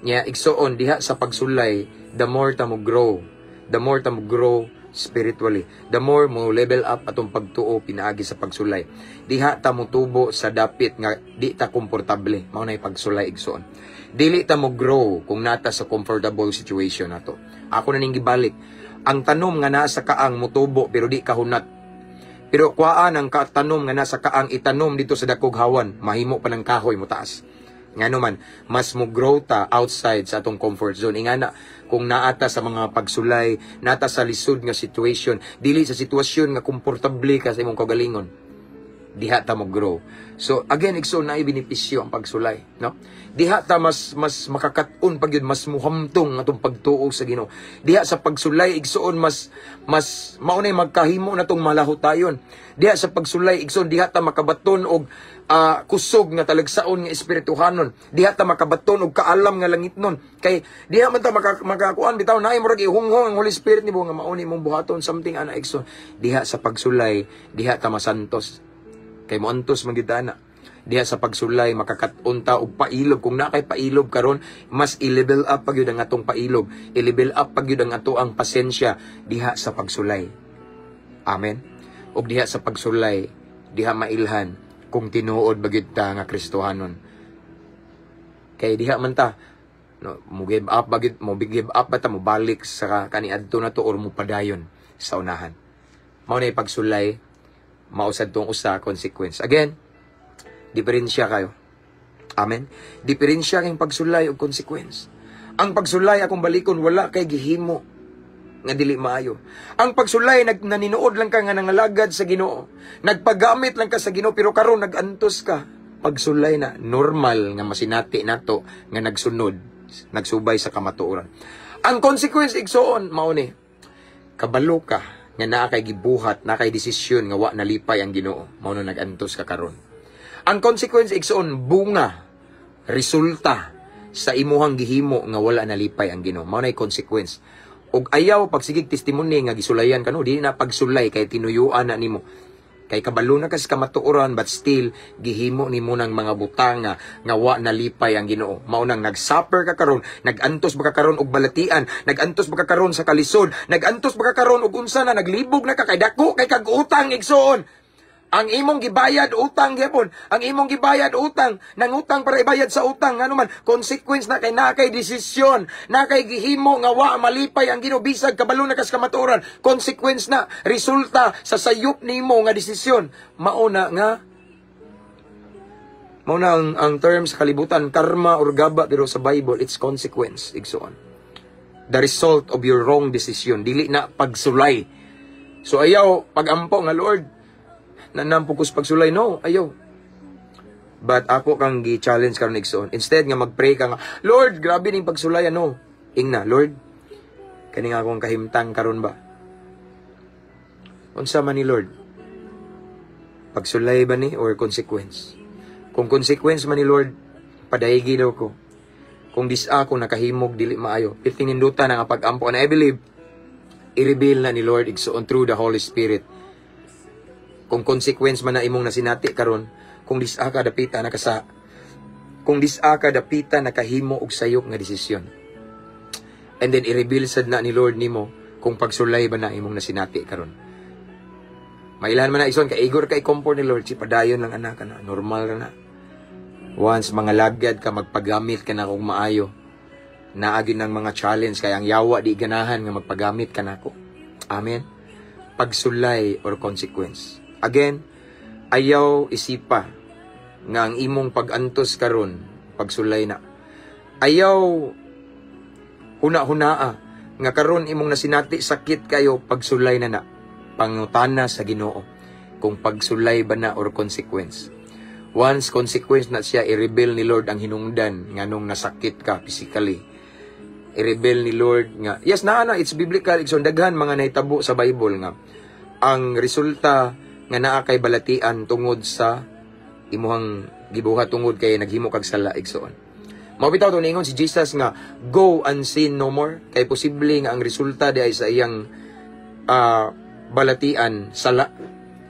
nya. Igsoon, diha sa pagsulay, the more ta mo grow, the more ta mo grow spiritually, the more mo level up atong pagtuo pinaagi sa pagsulay. Diha ta mo tubo sa dapit nga di ta komportable. Mao na pagsulay, igsoon. Dili ta mo grow kung nata sa comfortable situation nato. Ako na ning gibalik. Ang tanom nga naa sa kaang mutubo pero di kahunat. Pero kuhaan ang katanom nga nasa kaang, itanom dito sa dakog hawan, mahimo pa ng kahoy mo taas. Ngano man, mas mo grow ta outside sa atong comfort zone. Ingana, kung naata sa mga pagsulay, nata sa lisod nga situation, dili sa sitwasyon nga komportable ka sa imong kaugalingon, diha ta mo grow. So again, igsoon, naay benepisyo ang pagsulay, no? Diha ta mas mas makakat-on pag yun, mas muhamtong atong pagtuo sa Ginoo. Diha sa pagsulay, igsoon, mas mas maunay magkahimo na tong malahutayon. Diha sa pagsulay, igsoon, diha ta makabaton og kusog nga talagsaon nga espirituhanon. Diha ta makabaton og kaalam nga langitnon. Kay diha man ta makakuan bitaw, naay murag ihunghong ang Holy Spirit nimo nga mauni mong buhaton something ana, igsoon. Diha sa pagsulay, diha ta masantos, kay moantos man gyud ana. Diha sa pagsulay makakat-on ta og pailob. Kung naa kay pailob karon, mas i-level up pa gyud ang atong pailob, i-level up pa gyud ang ato ang pasensya diha sa pagsulay. Amen. Ug diha sa pagsulay, diha mailhan kung tinuod ba gyud ta nga Kristohanon, kay diha man ta, no, mo give up ba gyud, mo give up ba ta, mo balik sa kaniadto na to, or mo padayon sa unahan. Mao na pagsulay, mao sad tong usa consequence. Again, Diferensya kayo. Amen. Diferensya kay pagsulay og consequence. Ang pagsulay, akong balikon, wala kay gihimo nga dili maayo. Ang pagsulay, naninuod lang ka nga nangalagad sa Ginoo. Nagpagamit lang ka sa Ginoo, pero karon nagantos ka. Pagsulay na, normal nga masinati nato nga nagsunod, nagsubay sa kamatuoran. Ang consequence, igsoon, mao ni kabalo ka nga naa kay gibuhat, naa kay desisyon nga wa nalipay ang Ginoo. Mao na nagantos ka karon. Ang consequence, igsoon, bunga, resulta sa imuhang gihimo nga wala nalipay ang Ginoo. Mao nay consequence. Og ayaw pagsigig testimony nga gisulayan ka, no, di na pagsulay kay tinuyuan na nimo. Kay kabalo na kas kamatuoran, but still gihimo nimo ng mga butanga nga wa nalipay ang Ginoo. Mao nang nagsuffer ka karon, nagantos ba ka karon og balatian, nagantos ba ka karon sa kalisod, nagantos ba ka karon og unsa na, naglibog na ka kay dako kay kag utang, igsoon. Ang imong gibayad, utang gyapon. Ang imong gibayad, utang. Nangutang para ibayad sa utang. Ano man, consequence na kay naa kay desisyon. Naa kay gihimo nga wa malipay ang Ginoo bisag kabalo na kas kamatuoran. Consequence na, resulta sa sayop nimo nga desisyon. Mao na nga mao na ang term sa kalibutan, karma or gaba, pero sa Bible, it's consequence, igsoon. The result of your wrong decision, dili na pagsulay. So ayaw pagampo nga, "Lord, nanampo ko sa pagsulay." No, ayaw. But ako kang gi-challenge karon, igsoon. Instead nga mag-pray ka nga, "Lord, grabe ning pagsulay," ano. Ingna, "Lord, kani nga akong kahimtang karon ba? Unsa man ni, Lord? Pagsulay ba ni or consequence? Kung consequence man ni, Lord, padaygi daw ko. Kung dis ako nakahimog dili maayo," pitingindutan ang pag-ampo. And I believe, i-reveal na ni Lord, igsoon, through the Holy Spirit kung consequence man na imong nasinati karon, kung dis-a ka dapita nakahimo og sayop nga desisyon. And then i-reveal sad na ni Lord nimo kung pagsulay ba na imong nasinati karon. Mailan man na, igsoon, kay igor kay comfort ni Lord, si padayon lang anak na, normal ra na. Once mga lagad ka, magpagamit ka na kung maayo. Naagi ng mga challenge kay ang yawa di ganahan nga magpagamit ka nako. Amen. Pagsulay or consequence. Again, ayaw isipa nga ang imong pag-antos karon pagsulay na. Ayaw huna-hunaa nga karon imong nasinati, sakit kayo, pagsulay na na. Pangutana sa Ginoo kung pagsulay ba na or consequence. Once consequence na siya, i-reveal ni Lord ang hinungdan nganong nasakit ka physically. I-reveal ni Lord nga, yes, naa na, it's biblical. So, daghan mga nahitabo sa Bible nga ang resulta nga naa kay balatian tungod sa imuhang gibuhat, tungod kay naghimo kag sala, igsoon. Mao bitaw to ningon si Jesus nga, "Go and sin no more," kay posible nga ang resulta di ay sa iyang balatian, sala.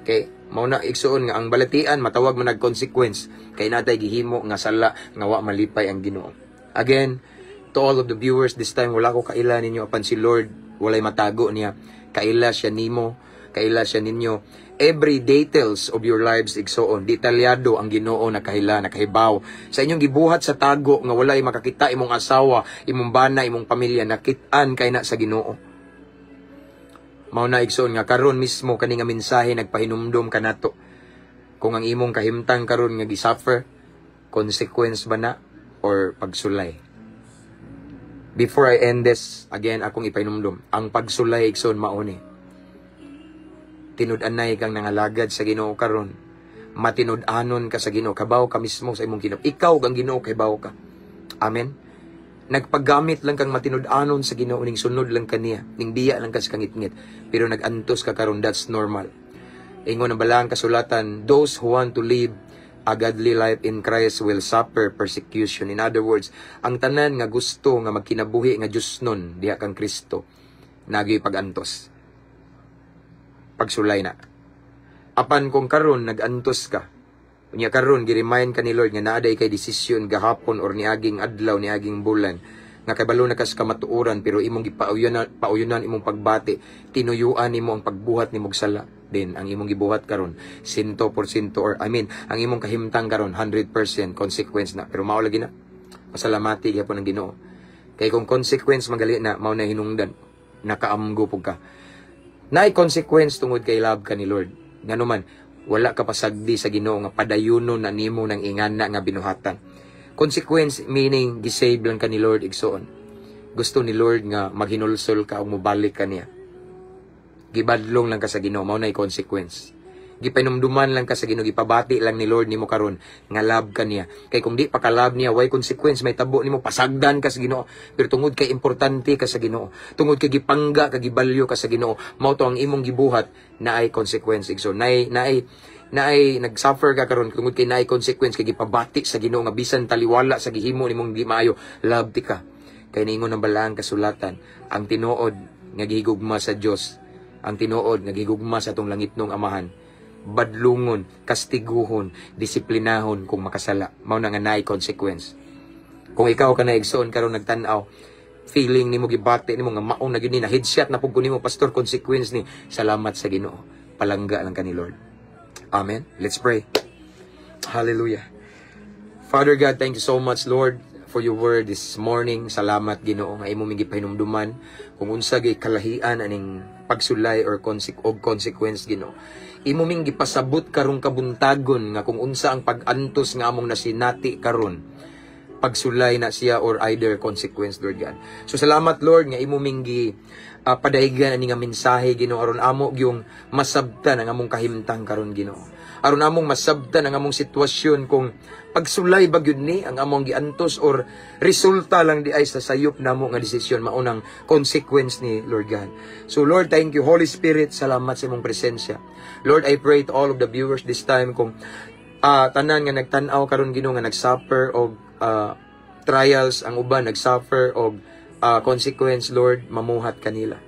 Kay mao na, igsoon, nga ang balatian matawag man nag consequence kay natay gihimo nga sala nga wa malipay ang Ginoo. Again, to all of the viewers this time, wala ko kaila ninyo, apan si Lord walay matago niya. Kaila siya nimo, kaila siya ninyo. Every details of your lives, igsoon, detalyado ang Ginoo nakahila, nakahibaw. Sa inyong gibuhat sa tago nga walay makakita, imong asawa, imong bana, imong pamilya, nakit-an kay na sa Ginoo. Mao na, igsoon, nga karon mismo kani nga mensahe nagpahinumdom kanato. Kung ang imong kahimtang karon nga gisuffer, consequence ba na or pagsulay? Before I end this, again, akong ipahinumdom, ang pagsulay, igsoon, mao ni tinud-anay kang nangalagad sa Ginoo karon. Matinud-anon ka sa Ginoo, kabaw ka mismo sa imong Ginoo. Ikaw kang Ginoo, kabaw ka. Amen. Nagpaggamit lang kang matinud-anon sa Ginoo, ning sunod lang kaniya, ning biya lang ka sa kangitngit, pero nag-antos ka karon, that's normal. Ingon ang balaang kasulatan, those who want to live a godly life in Christ will suffer persecution. In other words, ang tanan nga gusto nga magkinabuhi nga Diyos nun, diha kang Kristo, nagi pag-antos. Pagsulay na. Apan kung karon nag-antos ka, unya karon gi-remind ka ni Lord nga naa day kay desisyon gahapon or niaging adlaw, niaging bulan, nga kabalo na kas kamatuoran pero imong gipauyonan pauyunan imong pagbati, tinuyuan nimo ang pagbuhat nimog sala, din ang imong gibuhat karon 100% or I mean, ang imong kahimtang karon 100% consequence na. Pero mao lagi na, pasalamati gyapon ang Ginoo kay kung consequence magali na, mao na hinungdan nakaamgo pug ka. Naay consequence tungod kay love ka ni Lord. Ngano man Wala ka pasagdi sa Ginoo nga padayunon na nimo ng ingana nga binuhatan. Consequence meaning gisave lang ka ni Lord, igsoon. Gusto ni Lord nga maghinulsol ka o mobalik ka niya. Gibadlong lang ka sa Ginoo, mao nay consequence. Gipanumduman lang ka sa Ginoo, gipabati lang ni Lord nimo karon nga love ka niya. Kay kung di pa ka love niya, way consequence may tabo nimo, pasagdan ka sa Ginoo. Pero tungod kay importante ka sa Ginoo, tungod kay gipangga ka, gibalyo ka sa Ginoo, mao to ang imong gibuhat na ay consequence, igsoon. Naay nag-suffer ka karon tungod kay naay consequence, kay gipabati sa Ginoo nga bisan taliwala sa gihimo nimong di maayo, love ti ka. Kay niingon ang balaang kasulatan, ang tinuod nga gihigugma sa Dios, ang tinuod nga gihigugma sa atong langitnong Amahan, badlungon, kastiguhon, disiplinahon kung makasala. Mao na nga naay consequence. Kung ikaw ka na, igsoon, karon nagtan-aw, feeling nimo gibati nimo nga mao na gyud ni, na headshot na pud ko nimo, pastor, consequence ni. Salamat sa Ginoo. Palangga lang ka ni Lord. Amen. Let's pray. Hallelujah. Father God, thank you so much, Lord, for your word this morning. Salamat, Ginoo, nga imo ming gipahinumduman kung unsa gyud kalahian aning pagsulay or og consequence, Ginoo. Imo ming gipasabot karong kabuntagon nga kung unsa ang pag-antos nga among nasinati karon, pagsulay na siya or either consequence, Lord God. So salamat, Lord, nga imo ming gi padahigan ani nga mensahe, Ginoo, aron amo gyung masabtan ang among kahimtang karon, Ginoo. Aron among masabtan ang among sitwasyon kung pagsulay ba gyud ni ang among giantos or resulta lang di ay sa sayop namo nga desisyon, maunang consequence ni, Lord God. So Lord, thank you. Holy Spirit, salamat sa imong presensya. Lord, I pray to all of the viewers this time, kung tanan nga nagtan-aw karon, Ginoo, nga nagsuffer og trials, ang uban nagsuffer og consequence, Lord, mamuhat kanila.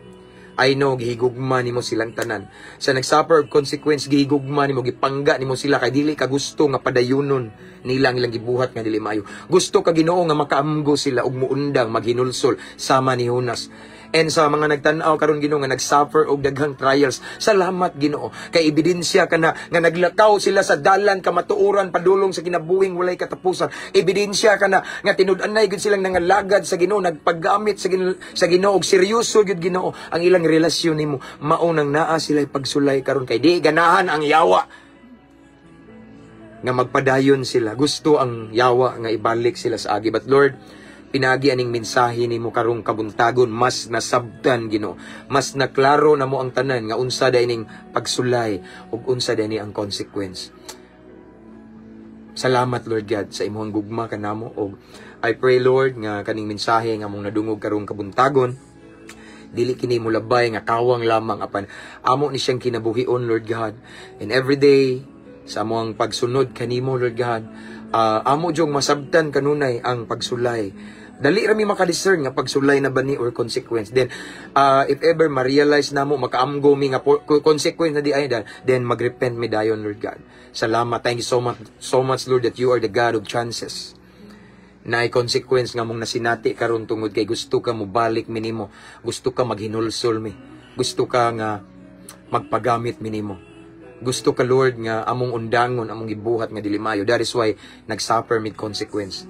I know gihigugma nimo silang tanan. Sa nagsuffer og consequence, gihigugma nimo, gipangga nimo sila kay dili ka gusto nga padayunon nila ang ilang gibuhat nga dili maayo. Gusto ka, Ginoo, nga makaamgo sila ug muundang maghinulsol sama ni Jonas. And sa mga nagtan-aw karon, Ginoo, nga nagsuffer og daghang trials, salamat, Ginoo, kay ebidensya kana nga naglakaw sila sa dalan kamatuoran padulong sa kinabuhing walay katapusan. Ebidensya kana nga tinud-anay gyud silang nangalagad sa Ginoo, nagpaggamit sa Ginoo og seryoso gyud, Ginoo, ang ilang relasyon nimo. Mao nang naa sila pagsulay karon kay di ganahan ang yawa nga magpadayon sila. Gusto ang yawa nga ibalik sila sa agi. But Lord, pinagi aning mensahe nimo karong kabuntagon, mas nasabtan, Ginoo. Mas naklaro na mo ang tanan nga unsa day ning pagsulay ug unsa day ni ang consequence. Salamat, Lord God, sa imong gugma kanamo og I pray, Lord, nga kaning mensahe nga among nadungog karong kabuntagon, dili kini mulabay nga kawang lamang apan amo ni siyang kinabuhion, Lord God. And every day sa among pagsunod kanimo, Lord God, amo jung masabtan kanunay ang pagsulay. Dali ra mi makadiscern nga pagsulay na ba ni or consequence. Then if ever ma-realize namo, makaamgo mi nga consequence na di ay, then magrepent mi dayon, Lord God. Salamat. Thank you so much, so much, Lord, that you are the God of chances. Naay consequence nga mong nasinati karon tungod kay gusto ka mobalik mi nimo, gusto ka maghinulsol mi, gusto ka nga magpagamit mi nimo. Gusto ka, Lord, nga among undangon among gibuhat nga dili maayo. That is why nagsuffer mi consequence.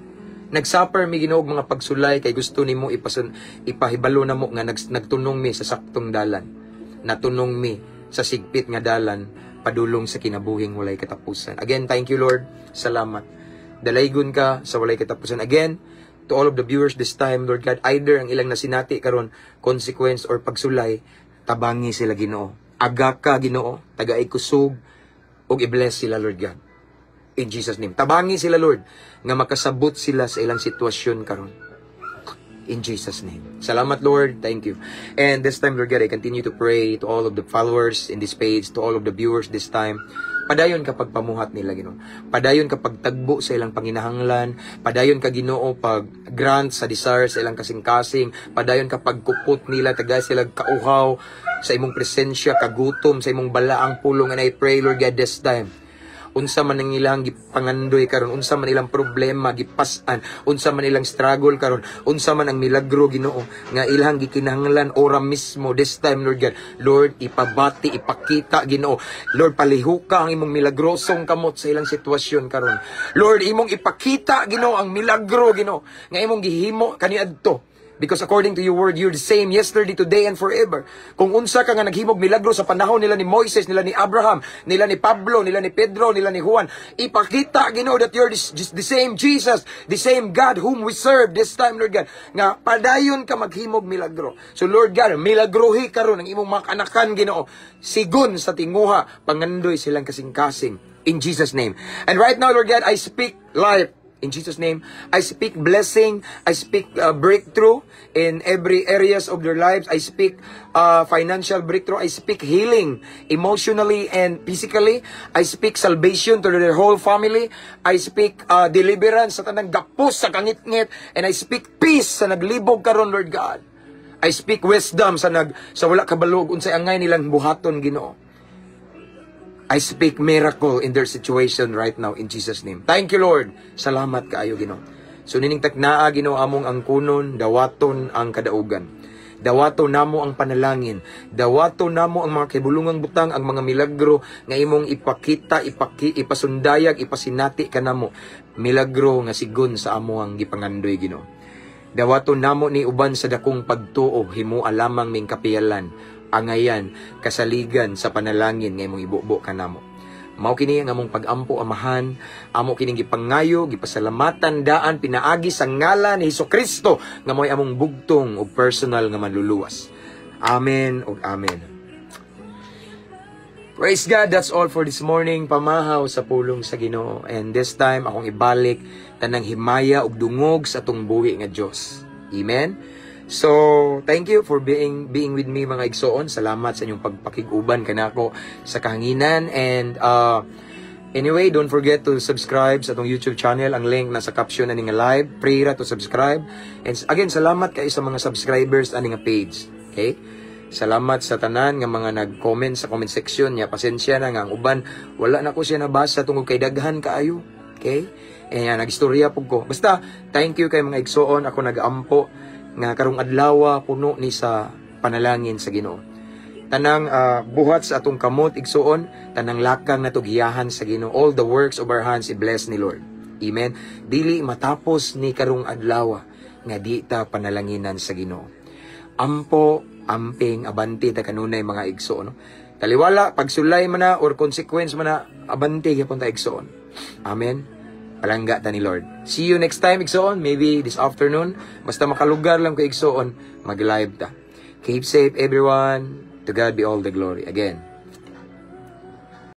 Nagsuffer mi, Ginoo, og mga pagsulay kay gusto nimo ipahibalo namo nga nagtunong mi sa saktong dalan. Natunong mi sa sigpit nga dalan padulong sa kinabuhing walay katapusan. Again, thank you, Lord. Salamat. Dalaygon ka sa walay katapusan. Again, to all of the viewers this time, Lord God, either ang ilang nasinati karon, consequence or pagsulay, tabangi sila, Ginoo. Aga ka, Ginoo, tagaay kusog ug i-bless sila, Lord God. In Jesus' name. Tabangi sila, Lord, nga makasabot sila sa ilang sitwasyon karon. In Jesus' name. Salamat, Lord. Thank you. And this time, Lord God, I continue to pray to all of the followers in this page, to all of the viewers this time. Padayon ka pagpamuhat nila, Ginoo. Padayon ka pagtagbo sa ilang panginahanglan. Padayon ka, Ginoo, pag grant sa desire sa ilang kasing-kasing. Padayon ka pagkupot nila, tagay sila kauhaw sa imong presensya, kagutom sa imong balaang pulong. And I pray, Lord God, this time, unsa man ang ilang gipangandoy karon, unsa man ilang problema gipas-an, unsa man ilang struggle karon, unsa man ang milagro, Ginoo, nga ilang gikinahanglan ora mismo this time, Lord God. Lord, ipabati, ipakita, Ginoo. Lord, palihuka ang imong milagrosong kamot sa ilang sitwasyon karon. Lord, imong ipakita, Ginoo, ang milagro, Ginoo, nga imong gihimo kaniadto. Because according to your word, you're the same yesterday, today, and forever. Kung unsa ka nga naghimog milagro sa panahon nila ni Moises, nila ni Abraham, nila ni Pablo, nila ni Pedro, nila ni Juan, ipakita, Ginoo, that you're just the same Jesus, the same God whom we serve this time, Lord God. Nga padayon ka maghimog milagro. So Lord God, milagrohi karon ang imong mga kanakan, Ginoo. Sigon sa tinguha, pangandoy silang kasing-kasing. In Jesus' name. And right now, Lord God, I speak life. In Jesus' name, I speak blessing. I speak breakthrough in every areas of their lives. I speak financial breakthrough. I speak healing emotionally and physically. I speak salvation to their whole family. I speak deliverance sa tanang gapos sa kangitngit. And I speak peace sa naglibog karon, Lord God. I speak wisdom sa wala kabalo og unsay angay nilang buhaton, Ginoo. I speak miracle in their situation right now in Jesus' name. Thank you, Lord. Salamat kaayo, Ginoo. So nining taknaa, Ginoo, among angkunon, dawaton ang kadaugan. Dawaton namo ang panalangin. Dawaton namo ang mga kahibulungang butang, ang mga milagro nga imong ipakita, ipasundayag, ipasinati kanamo. Milagro nga sigon sa among gipangandoy, Ginoo. Dawaton namo ni uban sa dakong pagtuo, himua lamang ming kapiyalan, angayan, kasaligan sa panalangin nga imong ibubo kanamo. Mao kini ang among pag-ampo, Amahan, amo kining gipangayo, gipasalamatan daan pinaagi sa ngalan ni Hesukristo nga mo'y among bugtong ug personal nga manluluwas. Amen ug amen. Praise God, that's all for this morning. Pamahaw sa pulong sa Ginoo. And this time akong ibalik tanang himaya ug dungog sa atong buhi nga Dios. Amen. So, thank you for being with me, mga igsoon. Salamat sa inyong pagpakig-uban kanako sa kahanginan and anyway, don't forget to subscribe sa atong YouTube channel. Ang link nasa caption ani nga live. Pray ra to subscribe. And again, salamat kay sa mga subscribers ani nga page. Okay? Salamat sa tanan nga mga nag-comment sa comment section niya. Pasensya na nga ang uban wala na ko siya nabasa tungod kay daghan kaayo. Okay? Eh nagistorya pud ko. Basta thank you kay, mga igsoon. Ako nagaampo nga karong adlaw puno ni sa panalangin sa Ginoo. Tanang buhat sa atong kamot, igsuon, tanang lakang nato giyahan sa Ginoo. All the works of our hands i-bless ni Lord. Amen. Dili matapos ni karong adlaw nga di ta panalanginan sa Ginoo. Ampo, amping, abante ta kanunay, mga igsoon, no? Taliwala, pagsulay man na or consequence man na, abante gyapon ta, igsoon. Amen. Palangga ta ni Lord. See you next time, igsoon. Maybe this afternoon. Basta makalugar lang ko, igsoon, mag-live ta. Keep safe, everyone. To God be all the glory. Again,